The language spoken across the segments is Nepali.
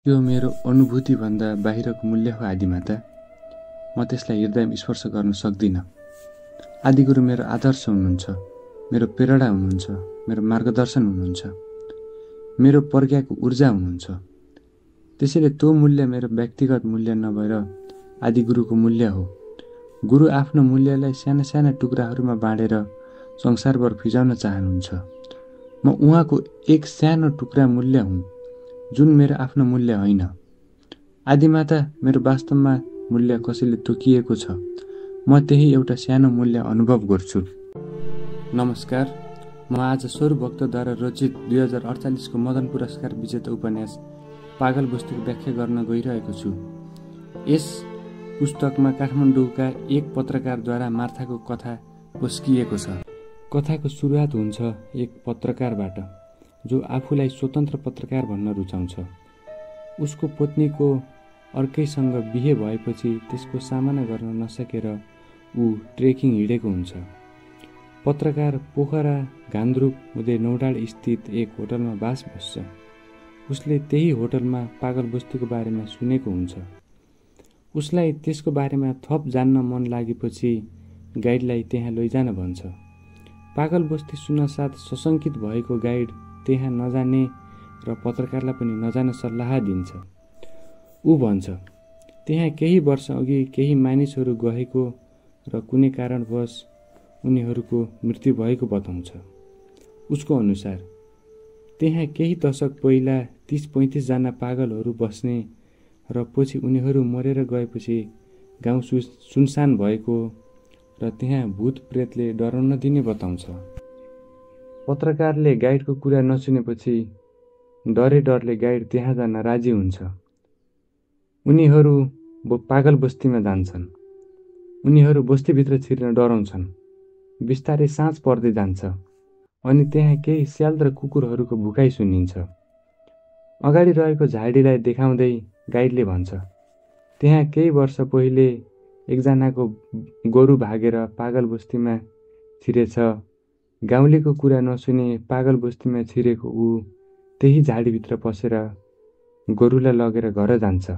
त्यो मेरो अनुभूति भन्दा बाहिरको मूल्य हो आदिमाता। म त्यसलाई हृदयमा स्पर्श गर्न सक्दिनँ। आदिगुरु मेरो आदर्श हुनुहुन्छ, मेरो प्रेरणा हुनुहुन्छ, मेरो मार्गदर्शन हुनुहुन्छ, मेरो प्रज्ञाको ऊर्जा हुनुहुन्छ। त्यसैले त्यो मूल्य मेरो व्यक्तिगत मूल्य नभएर आदिगुरुको मूल्य हो। गुरु आफ्नो मूल्यलाई साना साना टुक्राहरूमा बाँडेर संसारभर फिजाउन चाहनुहुन्छ। म उहाँको एक सानो टुक्रा मूल्य हुँ, जुन मेरो आफ्नो मूल्य होइन। आदिमाता, मेरो वास्तवमा मूल्य कसैले तोकिएको छ। म त्यही एउटा सानो मूल्य अनुभव गर्छु। नमस्कार, म आज स्वरूप भक्तद्वारा रचित 2048 को मदन पुरस्कार विजेता उपन्यास पागल बस्तीको व्याख्या गर्न गइरहेको छु। यस पुस्तकमा काठमाडौँका एक पत्रकारद्वारा मार्थाको कथा पस्किएको छ। कथाको सुरुवात हुन्छ एक पत्रकारबाट, जो आफूलाई स्वतन्त्र पत्रकार भन्न रुचाउँछ। उसको पत्नीको अर्कैसँग बिहे भएपछि त्यसको सामना गर्न नसकेर ऊ ट्रेकिङ हिँडेको हुन्छ। पत्रकार पोखरा घान्द्रुक हुँदै नौडाँड स्थित एक होटलमा बास बस्छ। उसले त्यही होटलमा पागल बस्तीको बारेमा सुनेको हुन्छ। उसलाई त्यसको बारेमा थप जान्न मन लागेपछि गाइडलाई त्यहाँ लैजान भन्छ। पागल बस्ती सुन्नसाथ सशङ्कित भएको गाइड त्यहाँ नजाने र पत्रकारलाई पनि नजान सल्लाह दिन्छ। ऊ भन्छ, त्यहाँ केही वर्ष अघि केही मानिसहरू गएको र कुनै कारणवश उनीहरूको मृत्यु भएको बताउँछ। उसको अनुसार त्यहाँ केही दशक पहिला 30-35 जना पागलहरू बस्ने र पछि उनीहरू मरेर गएपछि गाउँ सुनसान भएको र त्यहाँ भूत प्रेतले डराउन दिने बताउँछ। पत्रकारले गाइडको कुरा नसुनेपछि डरले गाइड त्यहाँ जान राजी हुन्छ। उनीहरू पागल बस्तीमा जान्छन्। उनीहरू बस्तीभित्र छिर्न डराउँछन्। बिस्तारै साँझ पर्दै जान्छ अनि त्यहाँ केही स्याल र कुकुरहरूको भुकाइ सुनिन्छ। अगाडि रहेको झाडीलाई देखाउँदै गाइडले भन्छ, त्यहाँ केही वर्ष पहिले एकजनाको गोरु भागेर पागल बस्तीमा छिरेछ। गाउँलेको कुरा नसुने पागल बस्तीमा छिरेको ऊ त्यही झाडीभित्र पसेर गोरुलाई लगेर घर जान्छ।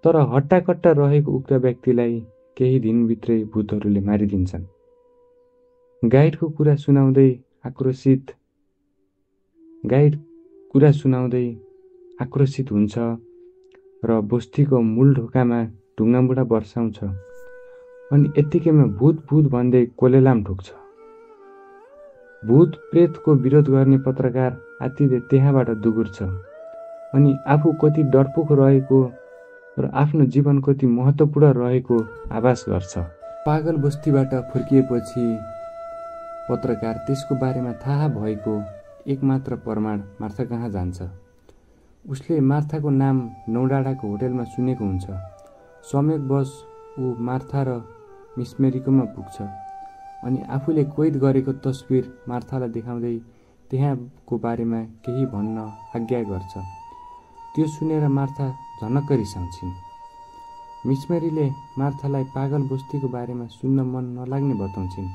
तर हट्टाकट्टा रहेको उक्त व्यक्तिलाई केही दिनभित्रै भूतहरूले मारिदिन्छन्। गाइड कुरा सुनाउँदै आक्रोशित हुन्छ र बस्तीको मूल ढोकामा ढुङ्गामुढा बर्साउँछ। अनि यत्तिकैमा भूत भन्दै कोलेलाम ठोक्छ। भूत प्रेतको विरोध गर्ने पत्रकार आत्तिँदै त्यहाँबाट दुगुर्छ अनि आफू कति डरपोक रहेको र आफ्नो जीवन कति महत्त्वपूर्ण रहेको आभास गर्छ। पागल बस्तीबाट फर्किएपछि पत्रकार त्यसको बारेमा थाहा भएको एकमात्र प्रमाण मार्था कहाँ जान्छ। उसले मार्थाको नाम नौडाँडाको होटलमा सुनेको हुन्छ। संयोगवश ऊ मार्था र मिस मेरीकोमा पुग्छ अनि आफूले कैद गरेको तस्बिर मार्थालाई देखाउँदै त्यहाँको बारेमा केही भन्न आज्ञा गर्छ। त्यो सुनेर मार्था झनक्क रिसाउँछिन्। मिस मेरीले मार्थालाई पागल बस्तीको बारेमा सुन्न मन नलाग्ने बताउँछिन्।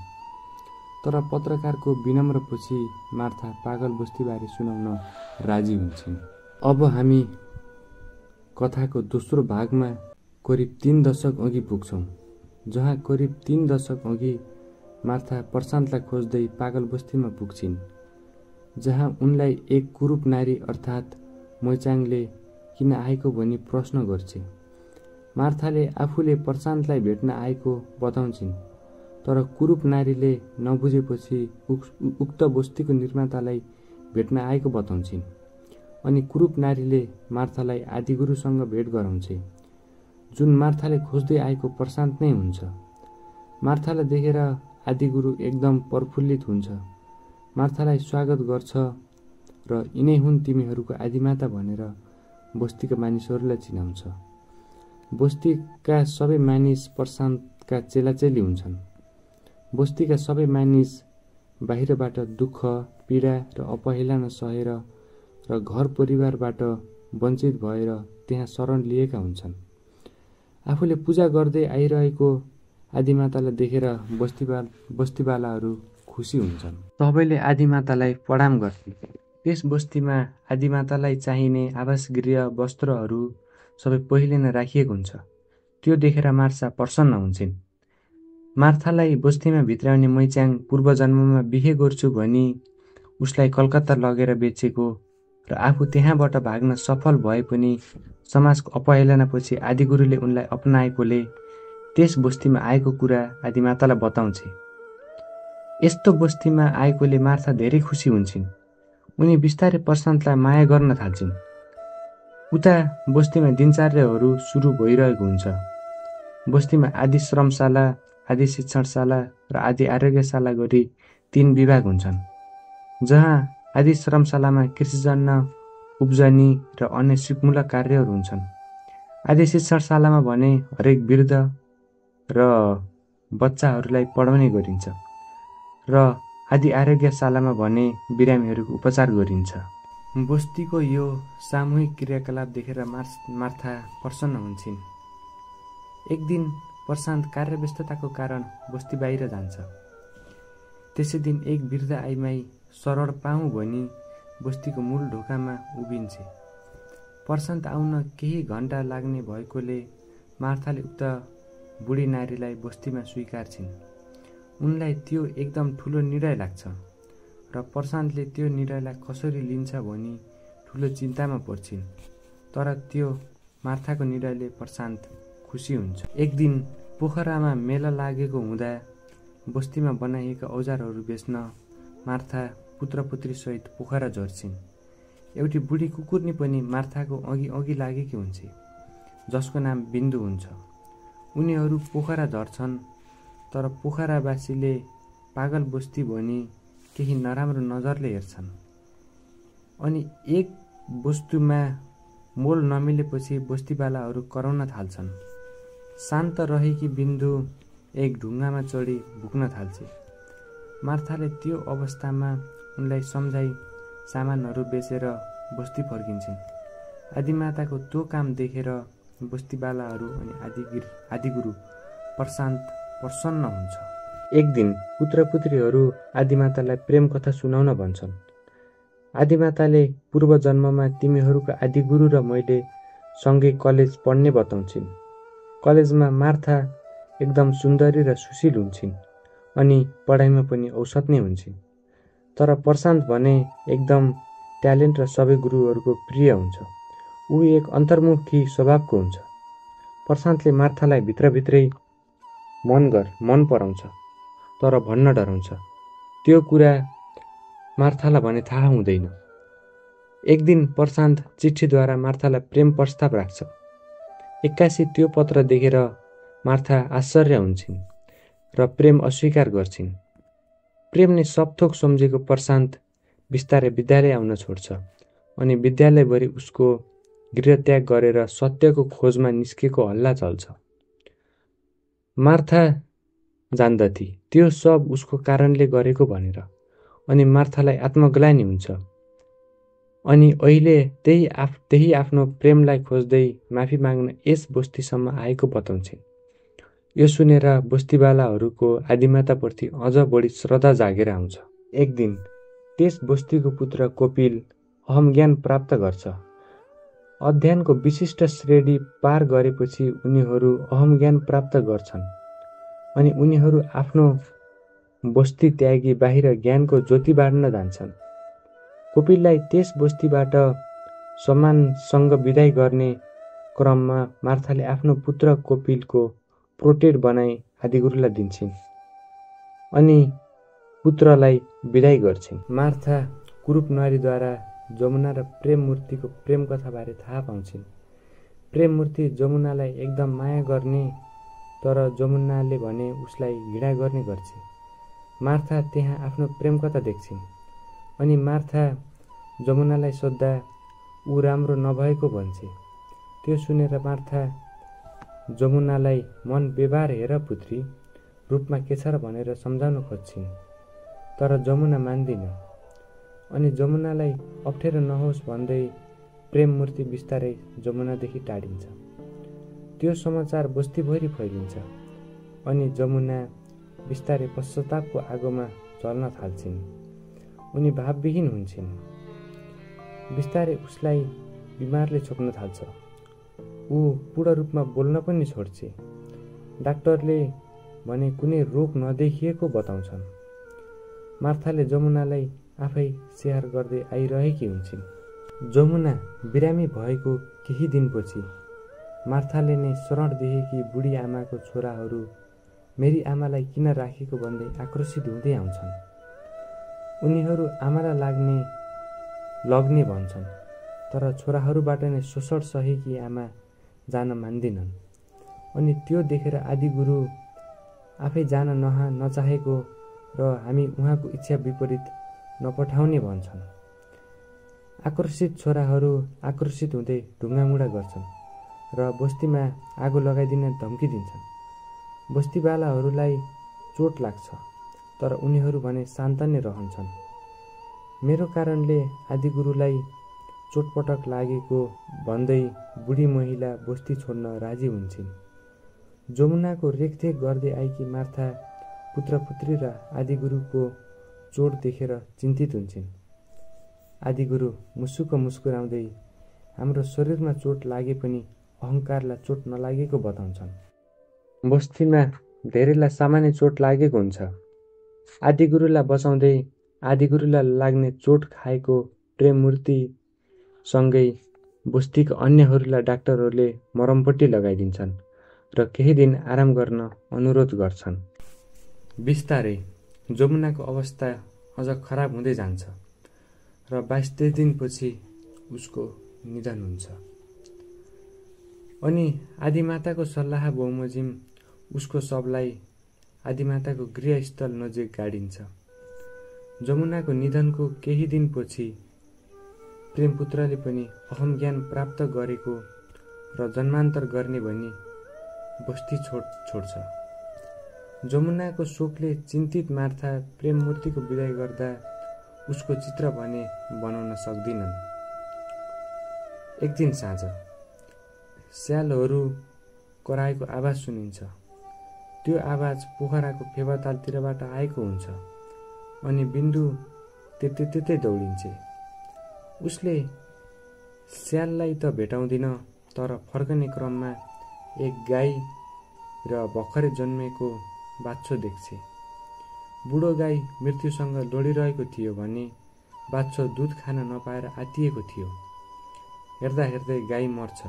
तर पत्रकारको विनम्रपछि मार्था पागल बस्तीबारे सुनाउन राजी हुन्छन्। अब हामी कथाको दोस्रो भागमा करिब 3 दशक अघि पुग्छौँ, जहाँ करिब 3 दशक अघि मार्था प्रशान्तलाई खोज्दै पागल बस्तीमा पुग्छिन्, जहाँ उनलाई एक कुरूप नारी अर्थात् मैचाङले किन आएको भनी प्रश्न गर्छे। मार्थाले आफूले प्रशान्तलाई भेट्न आएको बताउँछिन्, तर कुरूप नारीले नबुझेपछि उक्त बस्तीको निर्मातालाई भेट्न आएको बताउँछिन् अनि कुरूप नारीले मार्थालाई आदिगुरुसँग भेट गराउँछे, जुन मार्थाले खोज्दै आएको प्रशान्त नै हुन्छ। मार्थालाई देखेर आदिगुरु एकदम प्रफुल्लित हुन्छ। मार्थालाई स्वागत गर्छ र यिनै हुन् तिमीहरूको आदिमाता भनेर बस्तीका मानिसहरूलाई चिनाउँछ। बस्तीका सबै मानिस प्रशान्तका चेलाचेली हुन्छन्। बस्तीका सबै मानिस बाहिरबाट दुःख, पीडा र अपहेलना सहेर र घर परिवारबाट वञ्चित भएर त्यहाँ शरण लिएका हुन्छन्। आफूले पूजा गर्दै आइरहेको आदिमातालाई देखेर बस्तीवालाहरू खुसी हुन्छन्। सबैले आदिमातालाई प्रणाम गर्छन्। त्यस बस्तीमा आदिमातालाई चाहिने आवासगृह वस्त्रहरू सबै पहिले नै राखिएको हुन्छ। त्यो देखेर मार्था प्रसन्न हुन्छन्। मार्थालाई बस्तीमा भित्राउने मैच्याङ पूर्व जन्ममा बिहे गर्छु भनी उसलाई कलकत्ता लगेर बेचेको र आफू त्यहाँबाट भाग्न सफल भए पनि समाजको अपहेलनापछि आदिगुरुले उनलाई अपनाएकोले त्यस बस्तीमा आएको कुरा आदिमातालाई बताउँछ। यस्तो बस्तीमा आएकोले मार्था धेरै खुसी हुन्छन्। उनी बिस्तारै प्रशान्तलाई माया गर्न थाल्छिन्। उता बस्तीमा दिनचर्याहरू सुरु भइरहेको हुन्छ। बस्तीमा आदि श्रमशाला, आदि शिक्षणशाला र आदि आरोग्यशाला गरी 3 विभाग हुन्छन्, जहाँ आदि श्रमशालामा कृषिजन्य उब्जनी र अन्य सिपमूलक कार्यहरू हुन्छन्। आदि शिक्षणशालामा भने हरेक वृद्ध र बच्चाहरूलाई पढाउने गरिन्छ र आदि आरोग्यशालामा भने बिरामीहरूको उपचार गरिन्छ। बस्तीको यो सामूहिक क्रियाकलाप देखेर मार्था प्रसन्न हुन्छन्। एक दिन प्रशान्त कार्यव्यस्तताको कारण बस्ती बाहिर जान्छ। त्यसै दिन एक वृद्ध आइमाई शरण पाऊँ भनी बस्तीको मूल ढोकामा उभिन्छ। प्रशान्त आउन केही घण्टा लाग्ने भएकोले मार्थाले उक्त बुढी नारीलाई बस्तीमा स्वीकार्छिन्। उनलाई त्यो एकदम ठुलो निर्णय लाग्छ र प्रशान्तले त्यो निर्णयलाई कसरी लिन्छ भनी ठुलो चिन्तामा पर्छिन्। तर त्यो मार्थाको निर्णयले प्रशान्त खुसी हुन्छ। एक दिन पोखरामा मेला लागेको हुँदा बस्तीमा बनाइएका औजारहरू बेच्न मार्था पुत्रपुत्री सहित पोखरा झर्छिन्। एउटी बुढी कुकुरनी पनि मार्थाको अघि लागेकी हुन्छ, जसको नाम बिन्दु हुन्छ। उनीहरू पोखरा झर्छन्, तर पोखरावासीले पागल बस्ती भनी केही नराम्रो नजरले हेर्छन्। अनि एक वस्तुमा मोल नमिलेपछि बस्तीवालाहरू कराउन थाल्छन्। शान्त रहेकी बिन्दु एक ढुङ्गामा चढी भुक्न थाल्छ। मार्थाले त्यो अवस्थामा उनलाई सम्झाई सामानहरू बेचेर बस्ती फर्किन्छन्। आदिमाताको त्यो काम देखेर बस्तीवालाहरू अनि आदिगुरु प्रशान्त प्रसन्न हुन्छ। एक दिन पुत्रपुत्रीहरू आदिमातालाई प्रेम कथा सुनाउन भन्छन्। आदिमाताले पूर्व जन्ममा तिमीहरूको आदिगुरु र मैले सँगै कलेज पढ्ने बताउँछिन्। कलेजमा मार्था एकदम सुन्दरी र सुशील हुन्छन् अनि पढाइमा पनि औसत नै हुन्छन्। तर प्रशान्त भने एकदम ट्यालेन्ट र सबै गुरुहरूको प्रिय हुन्छ। ऊ एक अन्तर्मुखी स्वभावको हुन्छ। प्रशान्तले मार्थालाई भित्रभित्रै मन पराउँछ, तर भन्न डराउँछ। त्यो कुरा मार्थालाई भने थाहा हुँदैन। एक दिन प्रशान्त चिठीद्वारा मार्थालाई प्रेम प्रस्ताव राख्छ। एक्कासी त्यो पत्र देखेर मार्था आश्चर्य हुन्छन् र प्रेम अस्वीकार गर्छिन्। प्रेम नै सबथोक सम्झेको प्रशान्त बिस्तारै विद्यालय आउन छोड्छ अनि विद्यालयभरि उसको गृहत्याग गरेर सत्यको खोजमा निस्केको हल्ला चल्छ। मार्था जान्दथे त्यो सब उसको कारणले गरेको भनेर, अनि मार्थालाई आत्मग्लानि हुन्छ। अनि अहिले त्यही आफ्नो प्रेमलाई खोज्दै माफी माग्न यस बस्तीसम्म आएको बताउँछिन्। यो सुनेर बस्तीवालाहरूको आदिमाताप्रति अझ बढी श्रद्धा जागेर आउँछ। एक दिन त्यस बस्तीको पुत्र कोपिल अहम ज्ञान प्राप्त गर्छ। अध्ययनको विशिष्ट श्रेणी पार गरेपछि उनीहरू अहम ज्ञान प्राप्त गर्छन् अनि उनीहरू आफ्नो बस्ती त्यागी बाहिर ज्ञानको ज्योति बाँड्न जान्छन्। कोपिललाई त्यस बस्तीबाट सम्मानसँग विदाई गर्ने क्रममा मार्थाले आफ्नो पुत्र कोपिलको प्रोटेट बनाई आदिगुरुलाई दिन्छन् अनि पुत्रलाई विदाई गर्छिन्। मार्था कुरूप नारीद्वारा जमुना र प्रेम मूर्तिको प्रेम कथाबारे थाहा पाउँछिन्। प्रेम मूर्ति जमुनालाई एकदम माया गर्ने, तर जमुनाले भने उसलाई घृणा गर्ने गर्छ। मार्था त्यहाँ आफ्नो प्रेम कथा देख्छिन् अनि मार्था जमुनालाई सोद्धा ऊ राम्रो नभएको भन्छ। त्यो सुनेर मार्था जमुनालाई मन व्यवहार हेर पुत्री, रूपमा के छ र भनेर सम्झाउन खोज्छिन्, तर जमुना मान्दिन। अनि जमुनालाई अप्ठ्यारो नहोस् भन्दै प्रेम मूर्ति बिस्तारै जमुनादेखि टाढिन्छ। त्यो समाचार बस्तीभरि फैलिन्छ अनि जमुना बिस्तारै पश्चातापको आगोमा जल्न थाल्छिन्। उनी भावविहीन हुन्छन्। बिस्तारै उसलाई बिमारले छोप्न थाल्छ। ऊ पूर्ण रूपमा बोल्न पनि छोड्छ। डाक्टरले भने कुनै रोग नदेखिएको बताउँछन्। मार्थाले जमुनालाई आफै स्याहार गर्दै आइरहेकी हुन्छन्। जमुना बिरामी भएको केही दिनपछि मार्थाले नै शरण देखेकी बुढी आमाको छोराहरू मेरी आमालाई किन राखेको भन्दै आक्रोशित हुँदै आउँछन्। उनीहरू आमालाई लग्ने भन्छन्, तर छोराहरूबाट नै शोषण सहेकी आमा जान मान्दिनन्। अनि त्यो देखेर आदिगुरु आफै जान नचाहेको र हामी उहाँको इच्छा विपरीत नपठाउने भन्छन्। आक्रोशित छोराहरू आक्रोशित हुँदै ढुङ्गामुढा गर्छन् र बस्तीमा आगो लगाइदिन धम्की दिन्छन्। बस्तीवालाहरूलाई चोट लाग्छ, तर उनीहरू भने शान्त नै रहन्छन्। मेरो कारणले आदिगुरुलाई चोटपटक लागेको भन्दै बुढी महिला बस्ती छोड्न राजी हुन्छन्। जमुनाको रेखदेख गर्दै आएकी मार्था पुत्रपुत्री र आदिगुरुको चोट देखेर चिन्तित हुन्छन्। आदिगुरु मुसुक्क मुस्कुराउँदै हाम्रो शरीरमा चोट लागे पनि अहङ्कारलाई चोट नलागेको बताउँछन्। बस्तीमा धेरैलाई सामान्य चोट लागेको हुन्छ। आदिगुरुलाई बचाउँदै आदिगुरुलाई लाग्ने चोट खाएको प्रेममूर्तिसँगै बस्तीका अन्यहरूलाई डाक्टरहरूले मरमपट्टि लगाइदिन्छन् र केही दिन आराम गर्न अनुरोध गर्छन्। बिस्तारै जमुनाको अवस्था अझ खराब हुँदै जान्छ र 22 दिनपछि उसको निधन हुन्छ। अनि आदिमाताको सल्लाह बमोजिम उसको शवलाई आदिमाताको गृहस्थल नजिक गाडिन्छ। जमुनाको निधनको केही दिनपछि प्रेमपुत्रले पनि अहम ज्ञान प्राप्त गरेको र जन्मान्तर गर्ने भनी बस्ती छोड्छ। जमुनाको शोकले चिन्तित मार्था प्रेममूर्तिको विदाय गर्दा उसको चित्र भने बनाउन सक्दिनन्। एक दिन साँझ स्यालहरू कराएको आवाज सुनिन्छ। त्यो आवाज पोखराको फेवातालतिरबाट आएको हुन्छ अनि बिन्दु त्यतै दौडिन्छ। उसले स्याललाई त भेटाउँदिन, तर फर्कने क्रममा एक गाई र भर्खरै जन्मेको बाछो देख्छ। बुढो गाई मृत्युसँग लडिरहेको थियो भने बाछो दुध खान नपाएर आत्तिएको थियो। हेर्दा हेर्दै गाई मर्छ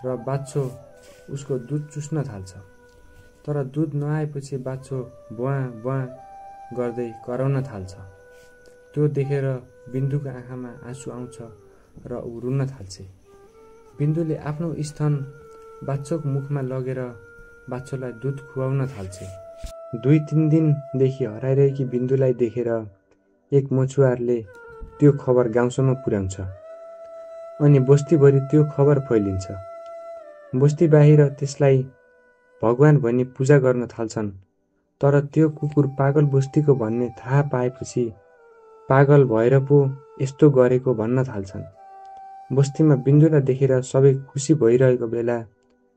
र बाछो उसको दुध चुस्न थाल्छ, तर दुध नआएपछि बाछो बुवा बुवा गर्दै कराउन थाल्छ। त्यो देखेर बिन्दुको आँखामा आँसु आउँछ र ऊ रुन थाल्छ। बिन्दुले आफ्नो स्तन बाछोको मुखमा लगेर बाछोलाई दुध खुवाउन थाल्छ। 2-3 दिनदेखि हराइरहेकी बिन्दुलाई देखेर एक मछुवारले त्यो खबर गाउँसम्म पुर्याउँछ अनि बस्तीभरि त्यो खबर फैलिन्छ। बस्ती बाहिर त्यसलाई भगवान भनी पूजा गर्न थाल्छन्, तर त्यो कुकुर पागल बस्तीको भन्ने थाहा पाएपछि पागल भएर पो यस्तो गरेको भन्न थाल्छन्। बस्तीमा बिन्दुलाई देखेर सबै खुसी भइरहेको बेला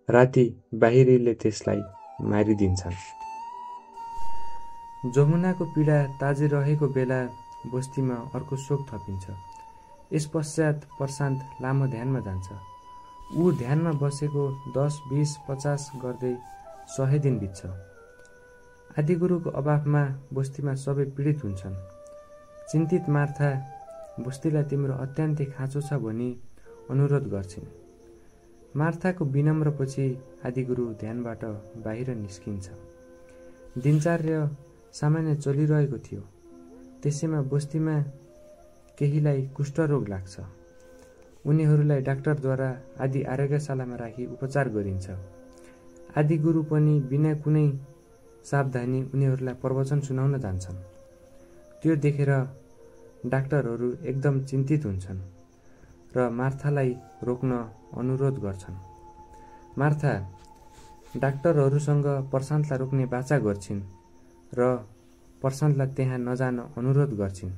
राति बाहिरीले त्यसलाई मारिदिन्छन्। जमुनाको पीडा ताजी रहेको बेला बस्तीमा अर्को शोक थपिन्छ। यस पश्चात प्रशान्त लामो ध्यानमा जान्छ। ऊ ध्यानमा बसेको 10, 20, 50 गर्दै 100 दिन बित्छ। आदिगुरुको अभावमा बस्तीमा सबै पीडित हुन्छन्। चिन्तित मार्था बस्तीलाई तिम्रो अत्यन्तै खाँचो छ भनी अनुरोध गर्छिन्। मार्थाको विनम्रपछि आदिगुरु ध्यानबाट बाहिर निस्किन्छ। दिनचर्या सामान्य चलिरहेको थियो। त्यसैमा बस्तीमा केहीलाई कुष्ठरोग लाग्छ। उनीहरूलाई डाक्टरद्वारा आदि आरोग्यशालामा राखी उपचार गरिन्छ। आदिगुरु पनि बिना कुनै सावधानी उनीहरूलाई प्रवचन सुनाउन जान्छन्। त्यो देखेर डाक्टरहरू एकदम चिन्तित हुन्छन् र मार्थालाई रोक्न अनुरोध गर्छन्। मार्था डाक्टरहरूसँग प्रशान्तलाई रोक्ने बाचा गर्छिन् र प्रशान्तलाई त्यहाँ नजान अनुरोध गर्छिन्।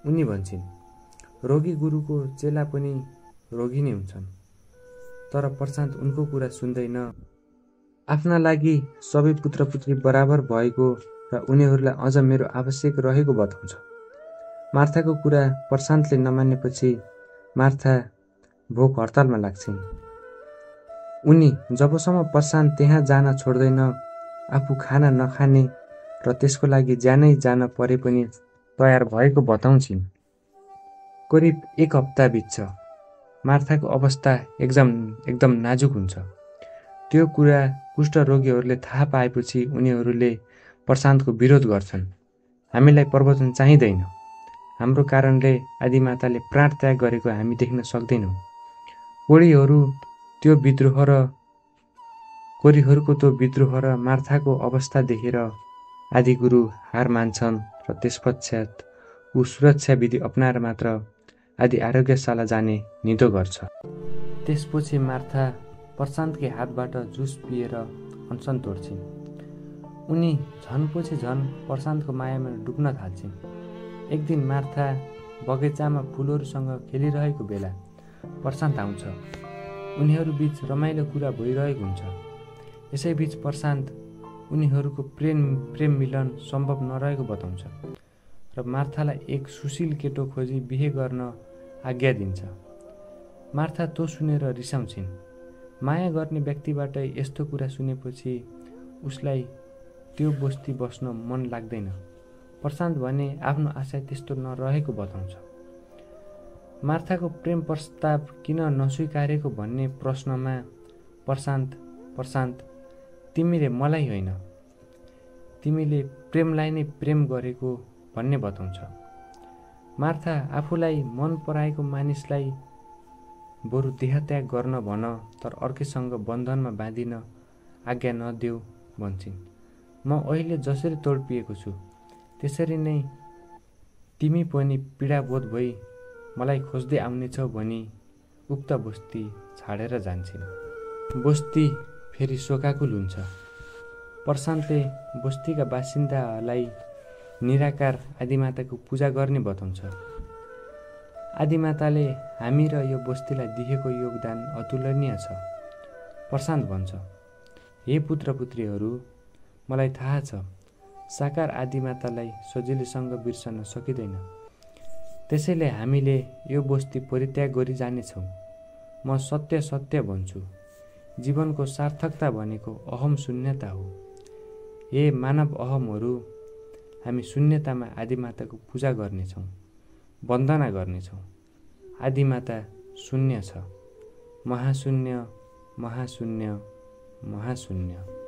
उनी भन्छन्, रोगी गुरुको चेला पनि रोगी नै हुन्छन्। तर प्रशान्त उनको कुरा सुन्दैन। आफ्ना लागि सबै पुत्रपुत्री बराबर भएको र उनीहरूलाई अझ मेरो आवश्यक रहेको बताउँछ। मार्थाको कुरा प्रशान्तले नमानेपछि मार्था भोक हडतालमा लाग्छिन्। उनी जबसम्म प्रशान्त त्यहाँ जान छोड्दैन आफू खाना नखाने र त्यसको लागि ज्यानै जान परे पनि तयार भएको बताउँछिन्। करिब 1 हप्ता बित्छ। मार्थाको अवस्था एकदम नाजुक हुन्छ। त्यो कुरा कुष्ठरोगीहरूले थाहा पाएपछि उनीहरूले प्रशान्तको विरोध गर्छन्। हामीलाई प्रवचन चाहिँदैन। हाम्रो कारणले आदिमाताले प्राण त्याग गरेको हामी देख्न सक्दैनौँ। कोरीहरूको त्यो विद्रोह र मार्थाको अवस्था देखेर आदिगुरु हार मान्छन् र त्यसपश्चात ऊ सुरक्षा विधि अपनाएर मात्र आदि आरोग्यशाला जाने निधो गर्छ। त्यसपछि मार्था प्रशान्तकै हातबाट जुस पिएर अनसन तोड्छिन्। उनी झनपछि झन प्रशान्तको मायामा डुब्न थाल्छिन्। एक दिन मार्था बगैँचामा फुलहरूसँग खेलिरहेको बेला प्रशान्त आउँछ। उनीहरू बीच रमाइलो कुरा भइरहेको हुन्छ। यसैबीच प्रशान्त उनीहरूको प्रेम मिलन सम्भव नरहेको बताउँछ र मार्थालाई एक सुशील केटो खोजी बिहे गर्न आज्ञा दिन्छ। मार्था त्यो सुनेर रिसाउँछिन्। माया गर्ने व्यक्तिबाट यस्तो कुरा सुनेपछि उसलाई त्यो बस्ती बस्न मन लाग्दैन। प्रशान्त भने आफ्नो आशा त्यस्तो नरहेको बताउँछ। मार्थाको प्रेम प्रस्ताव किन नस्वीकारेको भन्ने प्रश्नमा प्रशान्त तिमीले मलाई होइन, तिमीले प्रेमलाई नै प्रेम गरेको भन्ने बताउँछ। मार्था आफूलाई मन पराएको मानिसलाई बरु देहत्याग गर्न भन, तर अर्कैसँग बन्धनमा बाँधिन आज्ञा नदेऊ भन्छिन्। म अहिले जसरी तडपिएको छु त्यसरी नै तिमी पनि पीडाबोध भई मलाई खोज्दै आउनेछौ भनी उक्त बस्ती छाडेर जान्छन्। बस्ती फेरि शोकाकुल हुन्छ। प्रशान्तले बस्तीका बासिन्दालाई निराकार आदिमाताको पूजा गर्ने बताउँछ। आदिमाताले हामी र यो बस्तीलाई दिएको योगदान अतुलनीय छ। प्रशान्त भन्छ, हे पुत्रपुत्रीहरू, मलाई थाहा छ साकार आदिमातालाई सजिलैसँग बिर्सन सकिँदैन। त्यसैले हामीले यो बस्ती परित्याग गरी जानेछौँ। म सत्य भन्छु, जीवनको सार्थकता भनेको अहम शून्यता हो। हे मानव अहमहरू, हामी शून्यतामा आदिमाताको पूजा गर्नेछौँ, वन्दना गर्नेछौँ। आदिमाता शून्य छ, महाशून्य महाशून्य महाशून्य।